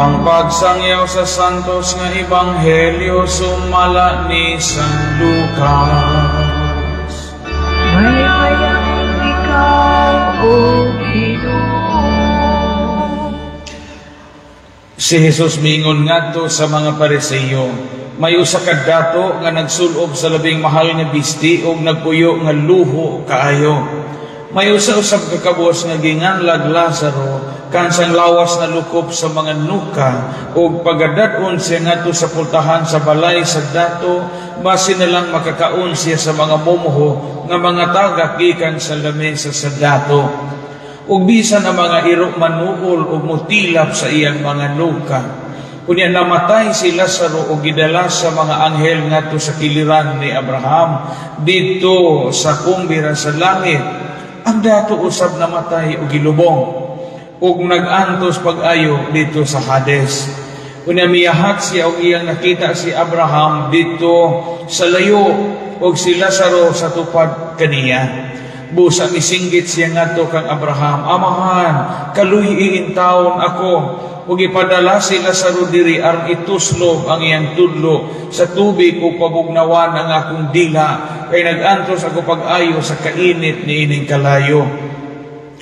Ang pagsangyaw sa Santos nga Ebanghelyo sumala ni San Lucas. Malayang ikaw, O Ginoo. Si Jesus miingon ngadto sa mga Pariseo, "May usa ka dato nga nagsulob sa labing mahal nga bisti ug nagpuyo nga luho kaayo. May usa usab ka kabos nga ginganlag Lazaro, kansang lawas nalukop sa mga nuka, ug pagadad-on siya ngadto sa pultahan sa balay sa dato, basin na lang makakaon siya sa mga mumuho nga mga tagak gikan sa lamesa sa dato. Ug bisan ang mga iro manuol ug mutilap sa iyang mga nuka. Unya namatay si Lazaro ug gidala sa mga anghel ngadto sa kiliran ni Abraham didto sa kumbira sa langit. Ang dato usab namatay ug gilubong ug nag-antos pag-ayo didto sa Hades. Unya miyahat siya ug iyang nakita si Abraham didto sa layo ug si Lazaro sa tupad kaniya. Busa misinggit siya ngadto kang Abraham, 'Amahan, kaluy-i intawon ako ug ipadala si Lazaro diri aron ituslob ang iyang tudlo sa tubig ug pabugnawan ang akong dila, kay nag-antos ako pag-ayo sa kainit niining kalayo.'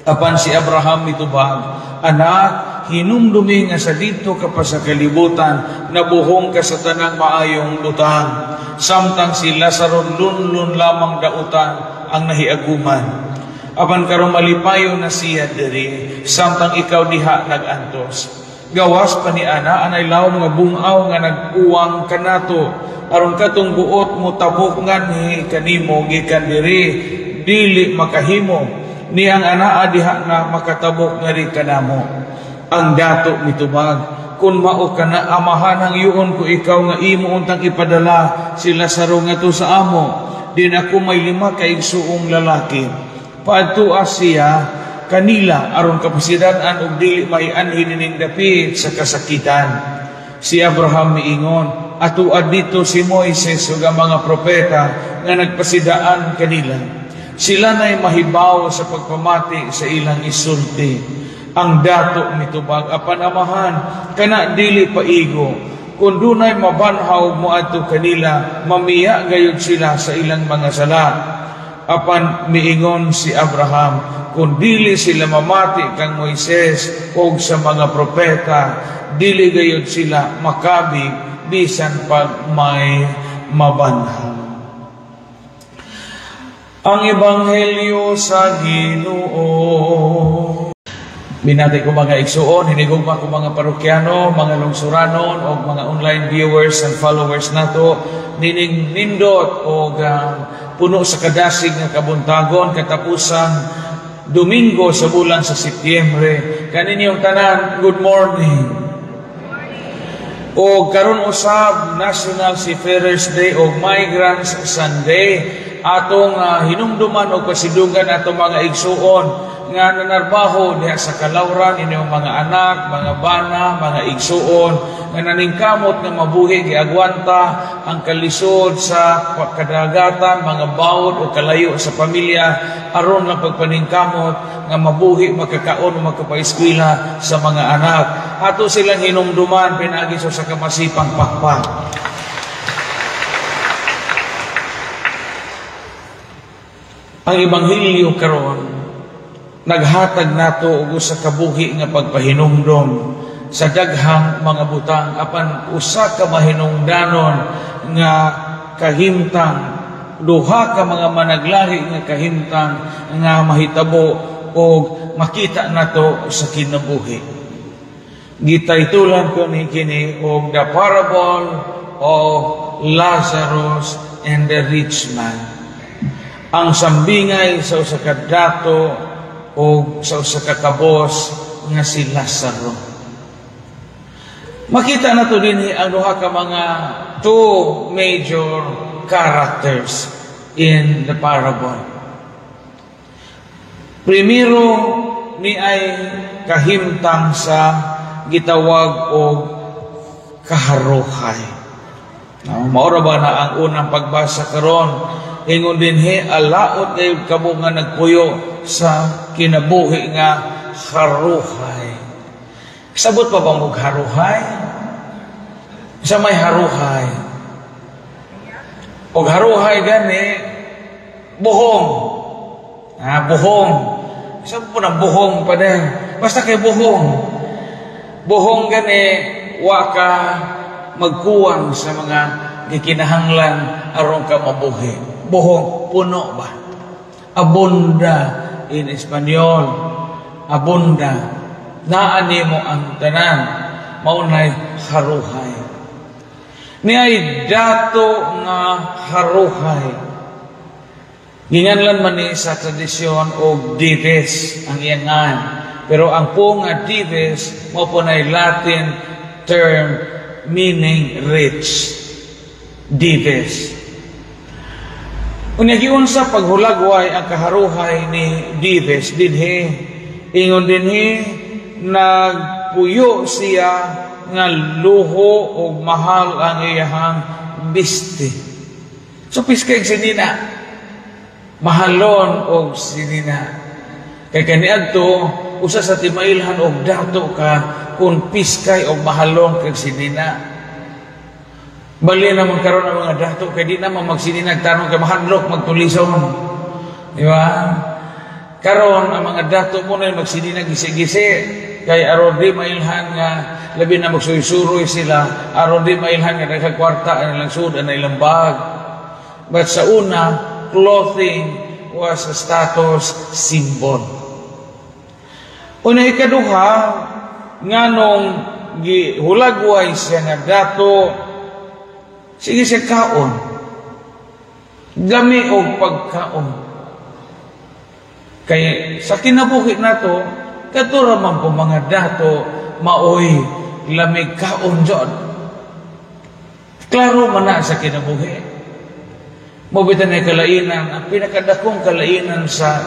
Apan si Abraham mitubag, 'Anak, hinumdumi nga sa didto ka pa sa kalibutan, nabuhong ka sa tanang maayong butang, samtang si Lazaro lunlun lamang dautan ang nahiaguman. Apan karon malipayon na siya diri, samtang ikaw diha nag-antos. Gawas pa ni ana, anay lawom nga bungaw nga nag-uwang kanato, aron katong buot motabok nganhi kanimo gikan diri dili makahimo, ni ang anaa diha na makatabok ngari kanamo.' Ang dato mitubag, 'Kung mao kana, amahan, hangyoon ko ikaw nga imo untang ipadala si Lazaro ngadto sa amo. Din ako may 5 ka igsuong lalaki. Paadtua siya kanila aron kapasidad-an og dili maianhin nining dapit sa kasakitan.' Si Abraham miingon, 'Atua didto si Moises ug ang mga propeta nga nagpasidaan kanila. Sila na'y mahibaw sa pagpamati sa ilang isulti.' Ang dato mitubag, 'Apan amahan, kana dili paigo. Kung dunay mabanhaw moadto kanila, mamiya gayud sila sa ilang mga sala.' Apan miingon si Abraham, 'Kung dili sila mamati kang Moises ug sa mga propeta, dili gayud sila makabig bisan pag may mabanhaw.'" Ang Ebanghelyo sa Ginoo. Binati ko mga igsuon, hinigugma ko mga parokyano, mga lungsuranon o mga online viewers and followers nato nining nindot o puno sa kadasig nga kabuntagon, katapusan Domingo sa bulan sa Setyembre. Kaninyong tanan, good morning. O karon usab National Seafarers Day o Migrants Sunday, atong hinumduman o kasidungan atong mga igsuon nga nanarbaho diha sa kalawran, inyong mga anak, mga bana, mga igsuon nga naningkamot nga mabuhi, giagwanta ang kalisod sa kadagatan, mga bawod o kalayo sa pamilya aron lang pagpaningkamot nga mabuhi, makakaon o makapaeskwela sa mga anak. Ato silang hinumduman pinaagi sa kamasipang pakpak. Ang Ebanghelyo karon naghatag nato og usa ka buhi nga pagpahinumdom sa daghang mga butang, apan usa ka mahinungdanon nga kahimtang, duha ka mga managlahi nga kahimtang nga mahitabo og makita nato sa kinabuhi. Gitaytulan ko ni kini og The Parable of Lazarus and the Rich Man. Ang sambingay sa usa ka dato o sa usa ka kabos nga si Lazaro. Makita nato dinhi ang duha ka mga two major characters in the parable. Primero ni ay kahimtang sa gitawag og kaharuhay. No, maura ba na ang unang pagbasa karon? Ingon dinhi, alaot gayud kamo nga nagpuyo sa kinabuhi nga haruhay. Sabot pa ba mo haruhay? Sa may haruhay. Og haruhay gani, buhong. Ah, buhong. Sa po na buhong pa din. Basta kay buhong. Buhong gani, wa ka magkuwang sa mga gikinahanglan aron ka mabuhi. Buhong, puno ba? Abunda in Espanyol. Abunda. Naa nimo ang tanan. Maunay haruhay. Niay dato nga haruhay. Ginganlan man ni sa tradisyon og Dives ang iyang ngan. Pero ang po nga Dives mao po nay Latin term meaning rich. Dives. Unya giunsa paghulagway ang kaharuhay ni Dives dinhi? Ingon dinhi, nagpuyo siya nga luho og mahal ang iyahang bisti. So piskay sinina, mahalon og sinina. Kay kaniadto usa sa timailhan og dato ka kung piskay og mahalon kag sinina. Bali naman karon ang mga dato kay di naman magsininag tanong kay mahadlok magtulison. Di ba? Karon ang mga dato mo na magsininag gisi-gisi kay aron di mailhan nga labi na magsuy-suroy sila, aron di mailhan nga daghang kwarta ang ilang sud ang ilang bag. But sa una, clothing was a status symbol. Una, ikaduha, nganong gihulagway siya nga dato, sige siya kaon. Lami og pagkaon. Kay sa kinabuhi nato, katura man po mga dato, maoy lamig kaon jud. Klaro man na sa kinabuhi. Mao bitaw na kalainan, ang pinakadakong kalainan sa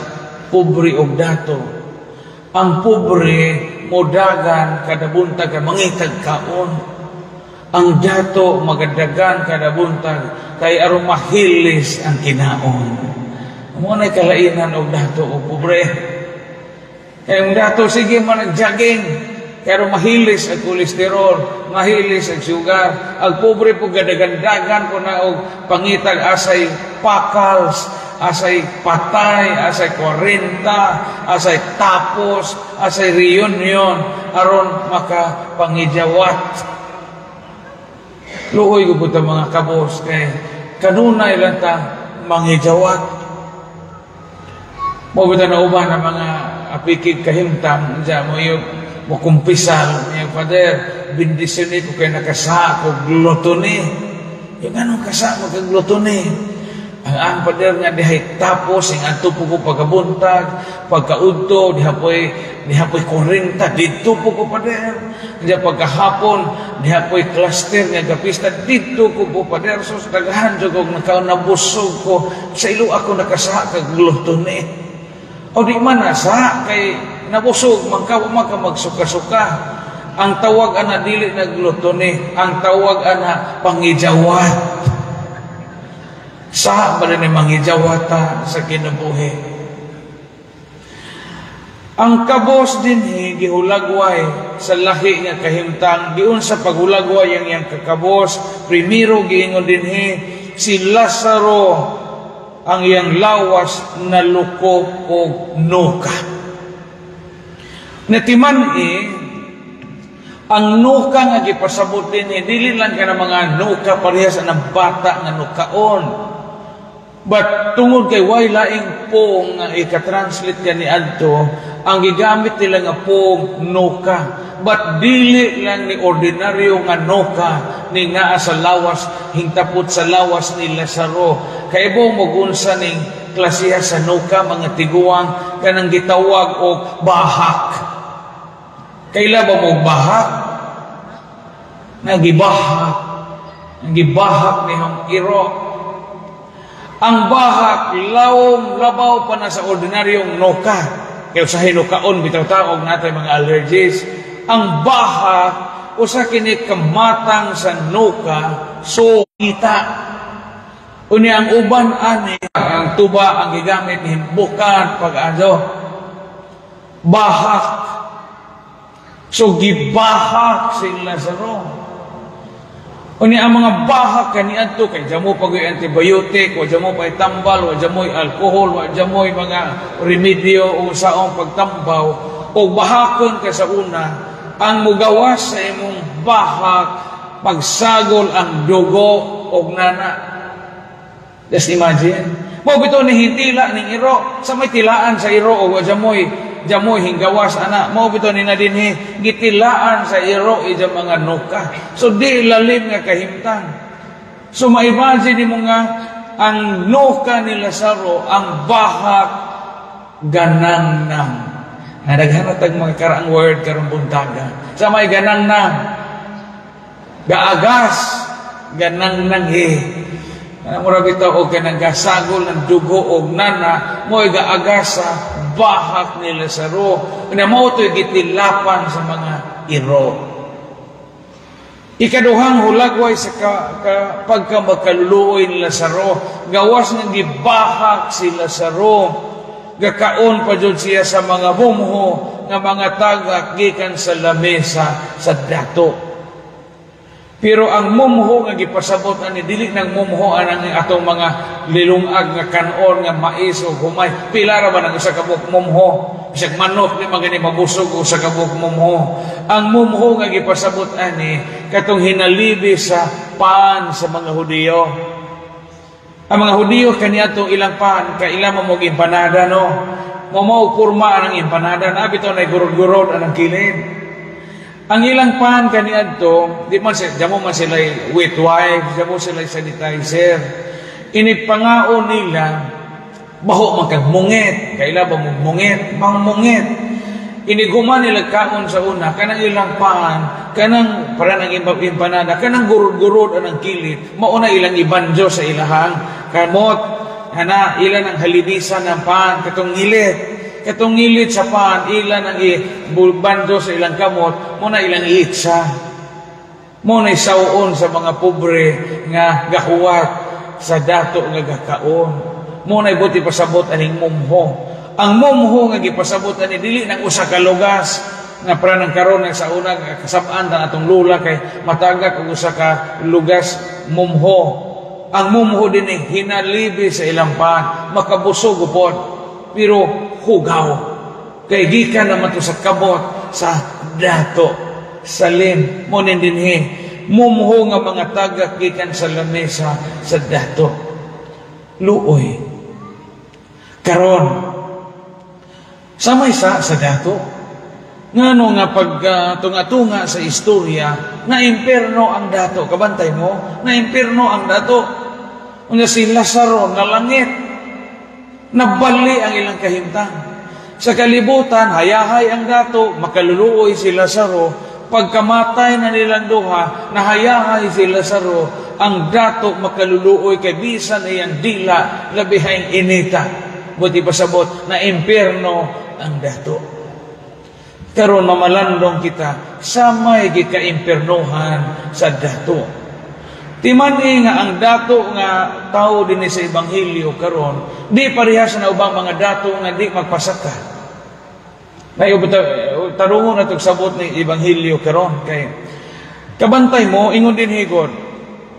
pobre og dato. Ang pobre modagan kada buntag kay mangitag kaon. Ang dato magadagan kada buntag kay aron mahilis ang kinaon. Mao na kalainan og dato og pobre. Kay ang dato sige man nag-jogging, pero mahilis ang kolesterol, mahilis ang sugar. Ang pobre po gadagandagan po na og pangitag asay pakals, asay patay, asay 40, asay tapos, asay reunion, aron makapangijawat. Luoy ko po ta mga kabos kay kanunay lang ta mangijawat. Mo bitaw na uban ang mga apikig kahimtang diya mo yung mo kumpisal niya, "Father, bendisyon ni ko kay nakasa ko gluttony." Yung anong kasa mo kag gluttony? Ang father nga dihay tapos ing adto po ko pagkabuntag, pagkaudto diha poy 40 didto po ko, Father. Diha pagkahapon diha poy cluster nga gapista didto ko po, Father. Sus, daghan jud og nakaon, nabusog ko sa ilo ako nakasa kag gluttony. O di man nasa kay nabusog man ka, man ka magsuka-suka. Ang tawag ana dili na gluttony, ang tawag ana pangijawat. Sa ba ni mangijawata sa kinabuhi? Ang kabos dinhi gihulagway sa lahi nga kahimtang. Giunsa paghulagway ang iyang kakabos? Primero, giingon dinhi, si Lazaro ang iyang lawas nalukop og nuka. Natiman-i ang nuka nga gipasabot dinhi, dili lang kana mga nuka parehas ang bata nga nukaon. But tungod kay way laing pong nga ika-translate kani adto, ang gigamit nila nga pong nuka. But dili lang ni ordinaryo nga nuka ni naa sa lawas, hingtapot sa lawas ni Lazaro. Kay mo unsa ning klasiha sa nuka, mga tiguang, kanang gitawag og bahak. Kaila ba mo bahak? Nagibahak. Nagibahak ni hong iro. Ang bahak, lawom, labaw pa na sa ordinaryong nuka. Kaya usahay nukaon, bitaw taog natay mga allergies. Ang bahak, usa kini kamatang sa nuka, so kita. Unya ang uban ani, ang tuba ang gigamit ni himbukan pag-azo. Bahak. So gibahak si Lazaro. Unya ang mga bahak kaniadto kay jamo pag antibiotic, wa jamo pa tambal, wa jamoy alcohol, wa jamoy mga remedyo o saong pagtambaw, o bahakon ka sa una, ang mugawas sa imong bahak, pagsagol ang dugo og nana. Just imagine. Mao bitaw ni hintila ning iro sa may tilaan sa iro o wa jamoy jamoy hinggawas ana, mao bitaw ni na dinhi gitilaan sa iro ija mga nuka. So di lalim nga kahimtang. So ma-imagine nimo nga ang nuka ni Lazaro, ang bahak ganang nang. Nadaghan na tag mga karaang word karong buntaga. Sa may ganang nang, gaagas, ganang nang he. Mura bitaw og kanang gasagol ng dugo og nana, mo'y gaagas sa bahak ni Lazaro. Na mao to'y gitilapan sa mga iro. Ikaduhang hulagway sa pagka makaluluoy ni Lazaro, gawas nga gibahak si Lazaro, gakaon pa jud siya sa mga mumho nga mga tagak gikan sa lamesa sa dato. Pero ang mumho nga gipasabot ani, dili nang mumho anang atong mga lilungag nga kanon nga mais o humay. Pila ra ba nang usa ka buok mumho? Bisag manok di man gani mabusog og usa ka buok mumho. Ang mumho nga gipasabot ani katong hinalibi sa pan sa mga Hudiyo. Ang mga Hudiyo kaniadtong ilang pan kaila mo og empanada, no. Mo porma ang empanada na bitaw nay gurod-gurod anang kilid. Ang ilang pan kaniadto, di man sila, jamo man sila wet wipes, jamo sila sanitizer. Inipangaon nila, baho man kag mungit, kaila ba mong mungit, bang mungit. Iniguman nila kaon sa una, kanang ilang pan, kanang para nang empanada, kanang gurod-gurod anang kilid, mauna ilang ibanjo sa ilahang kamot, hana ilan ang halinisan ng pan, katong ngilit. Katong ngilit sa pan, ilan ang ibulbando sa ilang kamot, muna ilang iitsa. Muna isawon sa mga pobre nga gahuwat sa dato nga gakaon. Muna ibuti pasabot aning mumho. Ang mumho nga gipasabot ani dili nang usa ka lugas nga para nang karon sa una kasab-an ta atong lula kay matagak og usa ka lugas mumho. Ang mumho dinhi hinalibi sa ilang pan, makabusog upod, pero hugaw. Kay gikan naman to sa kabot sa dato. Salim mo nin dinhi mumho nga mga tagak gikan sa lamesa sa dato. Luoy. Karon samay sa dato. Ngano nga pag tunga-tunga sa istorya, na imperno ang dato. Kabantay mo, na imperno ang dato. Unya si Lazaro nalangit, nabali ang ilang kahimtang. Sa kalibutan, hayahay ang dato, makaluluoy si Lazaro. Pagkamatay na nilang duha, nahayahay si Lazaro, ang dato makaluluoy kay bisan iyang dila, labihang inita. Buti pasabot, na imperno ang dato. Karon mamalandong kita, samay gikaimpernohan sa dato. Timan-i nga ang dato nga tao dinhi sa Ebanghelyo karon, di parehas na ubang mga dato nga di magpasaka. Nay tarungon na sabot ni Ebanghelyo karon kay kabantay mo ingon din higod.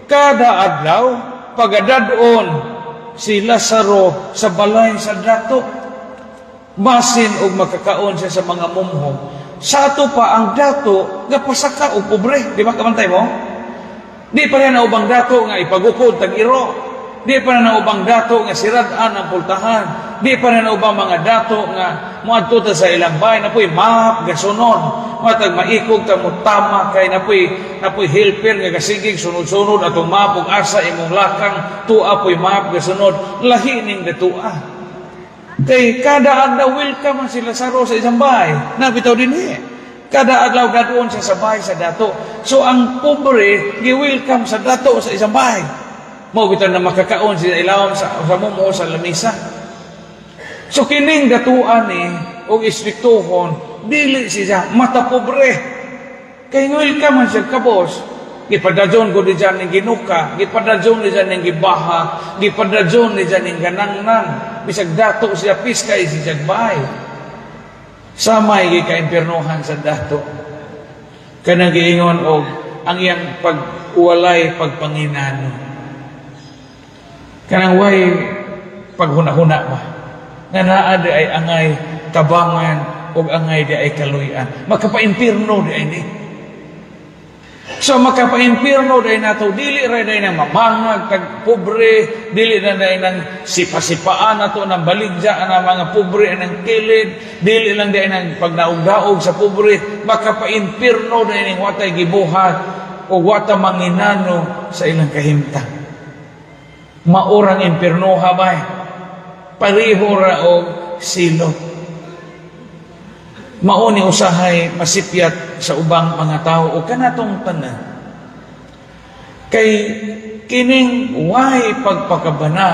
Kada adlaw pagadad-on si Lazaro sa balay sa dato, basin og makakaon siya sa mga mumho. Sa ato pa ang dato gapasaka og pobre, di ba kabantay mo? Di pa na ubang dato nga ipagukod tag iro. Di pa na ubang dato nga sirad-an ang pultahan. Di pa na ubang mga dato nga moadto ta sa ilang bahay napoy map gasunod. Matag maikog ta mo tama kay napoy helper nga gasigig sunod-sunod atong map ug asa imong lakang tua poy map gasunod. Lahi ning datua. Kay kada adlaw welcome man si Lazaro sa isang bahay. Nabitaw dinhi. Kada adlaw gaduon siya sa bahay sa dato. So ang pobre gi-welcome sa dato sa isang bahay. Mao bitaw na makakaon siya ilawom sa mumo sa lamisa. So kining datuan ni og istriktohon dili siya mata pobre. Kay welcome man siya kabos. Gipadadyon ko di dyan ning ginuka, gipadadyon di dyan ning gibaha, gipadadyon di dyan ning ganangnang. Bisag dato siya piskay siya bahay. Samay gikaimpiernohan sa dato. Kanang giingon og ang iyang pagwalay pagpanginano. Kanang way paghuna-huna ba? Nga naa di ay angay tabangan ug angay di ay kaluy-an. Makapaimpirno di ay ni. So makapaimpirno day nato, dili ra day nang mamangag kag pobre, dili na day nang sipa-sipaan nato nang baligya ang mga pobre ang kilid, dili lang day nang pagdaog-daog sa pobre, makapaimpirno day ning watay gibuhat o wata manginano sa ilang kahimtang. Maurang impirno habay. Pareho ra og silot. Mao ni usahay masipyat sa ubang mga tao o kanatong tanan. Kay kining way pagpakabana,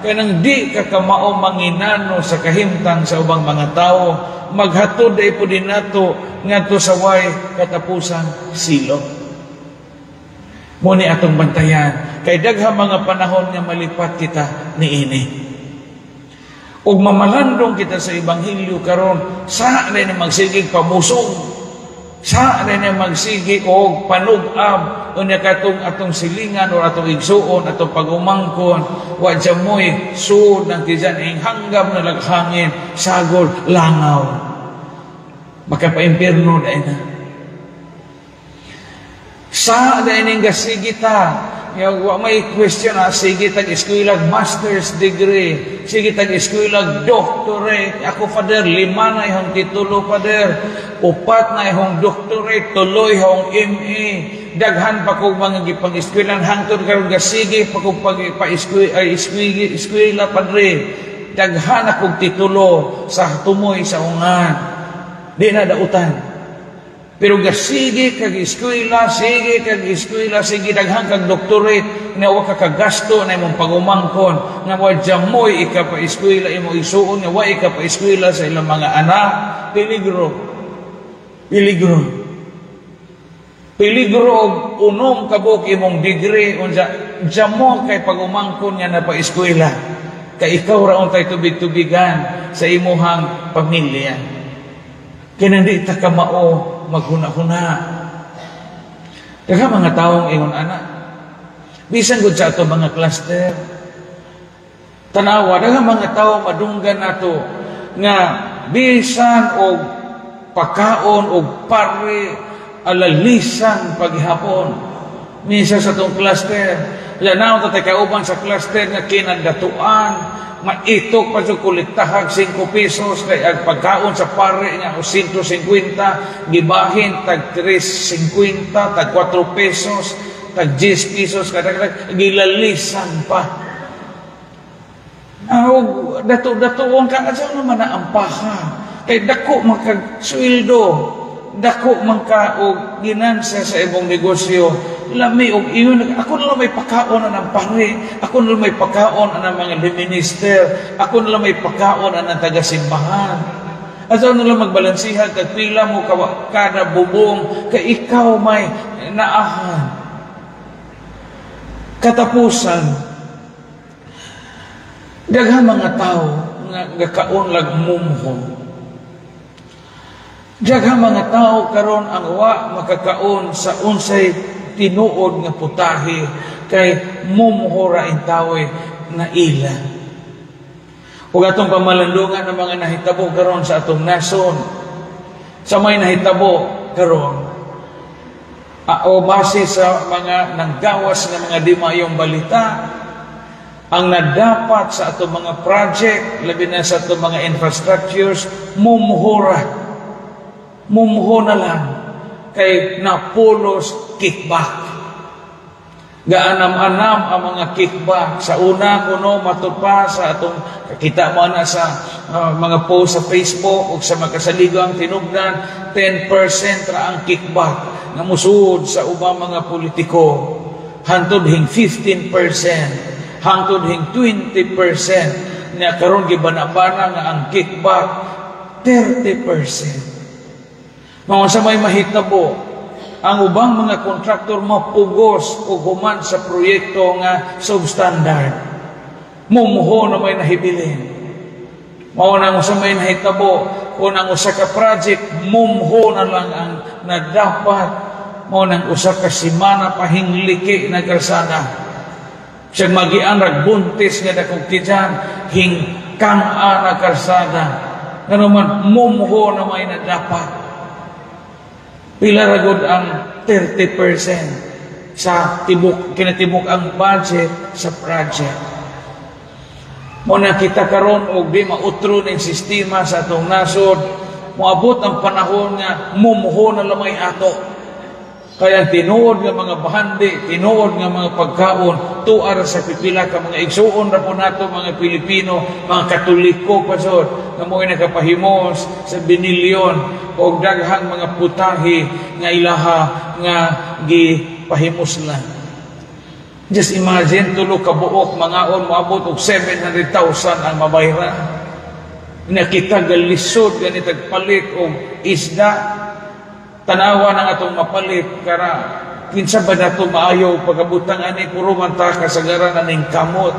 kanang di ka kamao manginano sa kahimtang sa ubang mga tao, maghatod ay po din nato ngadto sa way katapusan silot. Mo ni atong bantayan kay daghang mga panahon nga malipat kita niini. Ug mamalandong kita sa ebanghelyo karon, sa na magsigig pamusong, sa na magsigi og panug-ab unya katong atong silingan o atong igsuon, atong pagumangkon, wa moy suod ng tiyan ing hanggam na laghangin, sagol langaw, makapaimpirno dai na. Sa dai ning gasigi ta. Wa may question na, sige tag eskwela master's degree, sige tag eskwela doctorate. Ako, Father, lima na ihong titulo, Father, upat na ihong doctorate, tuloy ihong MA. Daghan pa kog mga gipang-eskwelan hangtod karon gasige pa kog pag pa ay eskwela, Padre. Daghan akong titulo sa tumoy sa ungan. Di na dautan. Pero gasige kag eskwela, sige kag eskwela, sige daghan kag doctorate, nga wa ka kagasto na imong pagumangkon, nga wa jamoy ika pa eskwela imo isuon, nga wa ika pa eskwela sa ilang mga anak, peligro. Peligro. Peligro og unom kabuk imong degree unsa jamo kay pagumangkon nga na pa eskwela. Kay ikaw ra untay tubig-tubigan sa imuhang pamilya. Kinandi ta ka mao maghuna-huna. Daghang mga taong ingon ana. Bisan gud sa ato mga cluster. Tanawa, daghang mga tao madunggan nato nga bisan og pakaon og pare alalisan paghapon. Minsan sa atong cluster, lanaw ta kauban sa cluster nga kinandatuan, maitok pa sa kolektahag 5 pesos kay ang pagkaon sa pare nga o 150 gibahin tag 3.50, tag 4 pesos, tag 10 pesos kada gilalisan pa. Og dato-datoon ka asa naman na ang paha kay dako man kag sweldo, dako man ka og ginansya sa imong negosyo, lami og ingon, ako na lang may pakaon ang pare, ako na lang may pakaon ang mga minister, ako na lang may pakaon ang taga-simbahan. Asa na lang magbalansihan kag pila mo kada bubong kay ikaw may naahan. Katapusan, daghang mga tao nga gakaon lag mumho. Daghang mga tao karon ang wa makakaon sa unsay tinuod nga putahe kay mumho ra intawe na ila. Ug atong pamalandungan ang mga nahitabo karon sa atong nason, sa may nahitabo karon o base sa mga nanggawas nga mga di maayong balita, ang nadapat sa atong mga project, labi na sa atong mga infrastructures, mumhura. Mumho na lang kay napulos kickback. Gaanam-anam ang mga kickback. Sa una kuno matud pa sa atong kita mo na sa mga post sa Facebook o sa makasaligang tinubdan, 10% ra ang kickback nga musud sa ubang mga politiko. Hantod hing 15%, hangtod hing 20%, nga karon gibana-bana nga ang kickback 30%. Mga sa may mahitabo, ang ubang mga kontraktor mapugos o human sa proyekto nga substandard. Mumuho na may nahibilin. Mao na sa may nahitabo, kung ang usa ka project, mumho na lang ang nadapat. Mao nang usa ka semana pa hingliki na kalsada. Siyang magian rag buntis nga dakong tiyan, hingkang-a na kalsada. Ngano man mumho na may nadapat. Pila ra gud ang 30% sa tibok kinatibuk ang budget sa project? Mao na kita karon og di mautro ning sistema sa atong nasod, moabot ang panahon nga mumho na lamay ato. Kaya tinuod nga mga bahandi, tinuod nga mga pagkaon, tuar sa pipila ka mga igsuon ra po nato mga Pilipino, mga Katoliko pa jud, nga mo'y nakapahimos sa binilyon og daghang mga putahe nga ilaha nga gipahimuslan. Just imagine, tulo ka buok mangaon, moabot og 700,000 ang mabayran. Nakita galisod ganit palit og isda. Tanawa ng atong mapalit kara kinsa ba nato maayo pagabutang ani, puro man ta kasagaran aning kamot.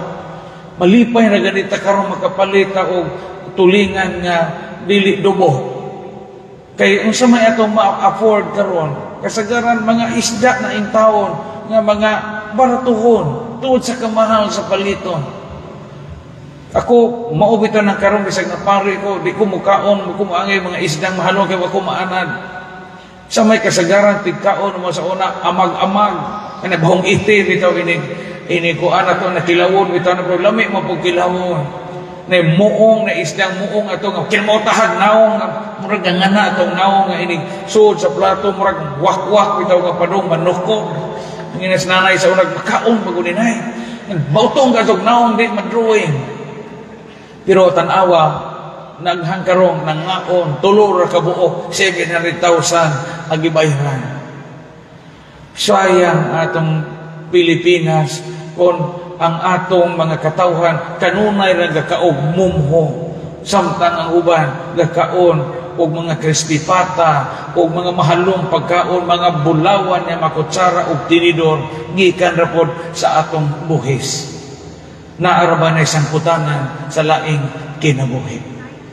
Malipay na ganita karon makapalit ta og tulingan nga dili dubo. Kay unsa may atong ma-afford karon? Kasagaran mga isda na intawon nga mga baratuhon tungod sa kamahal sa paliton. Ako, mao bitaw nang karon bisag na pari ko, di ko mukaon, mo ko moangay mga isdang mahalong kay wa ko maanad. Sa may kasagaran tigkaon mo sa una amag-amag kana bahong itim bitaw, inig inig kuan ato nakilawon bitaw na, pero lami mo pug kilawon. Na muong na isdang muong ato nga kinamotahag naong nga murag nga ngana atong naong nga inig suod sa plato, murag wakwak bitaw nga padung manukod. Ang inas nanay sa unag makaon maguninay. Nagbautong ka naong di madrawing. Pero tan-awa, naghangkarong nangaon, tulo ra ka buok, 700,000 ang gibayran. Sayang atong Pilipinas kung ang atong mga katawhan kanunay ra gakaog mumho samtang ang uban gakaon og mga crispy pata og mga mahalong pagkaon, mga bulawan nga makutsara og tinidor gikan ra pod sa atong buhis. Naa ra ba na sangputanan sa laing kinabuhi?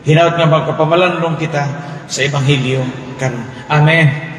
Hinaot nga magkapamalandong kita sa Ebanghelyo karon. Amen.